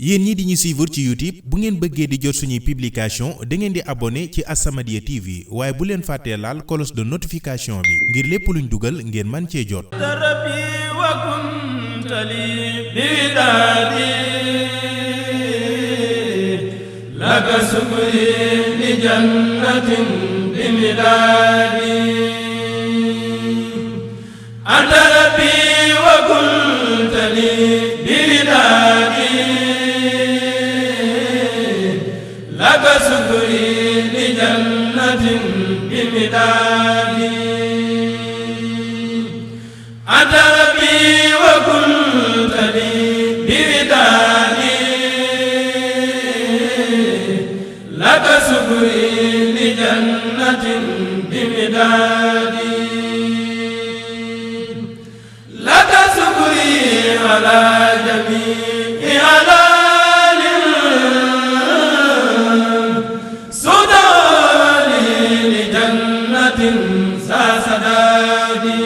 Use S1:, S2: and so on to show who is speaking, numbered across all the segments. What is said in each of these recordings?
S1: yéen ñi di ñu suivre ci YouTube bu ngeen bëggee di jot suñuy publication da ngeen di abonné ci As-Samadiyya TV waaye bu leen fàttee laal cloche de notification bi ngir lépp luñ dugal ngeen man cee jot.
S2: laka sukri li jannatin bi midaadi anta rabbi wa kunta li bi midaadi laka sukri li jannatin bi midaadi anta rabbi wa kunta li bi midaadi laka sukri li jannatin bi midaadi laka sukri ala jami'i halaalin sudaali li jannatin saa sadaadi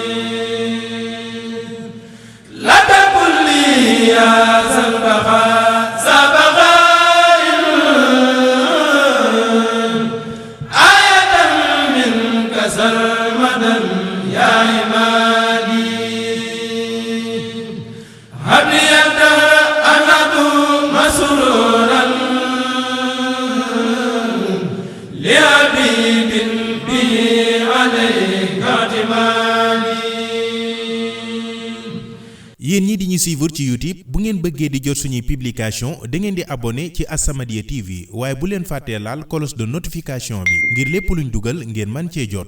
S2: laka kulli yaa salbaxa سرمدا يا عمادي هب لي الدهر أنعت مسرورا لحبيب به عليك اعتمادي.
S1: yéen ñi di ñu suivre ci YouTube bu ngeen bëggee di jot suñuy publication da ngeen di abonné ci As-Samadiyya TV waaye bu leen fàttee laal cloche de notification bi ngir lépp luñ dugal ngeen man cee jot.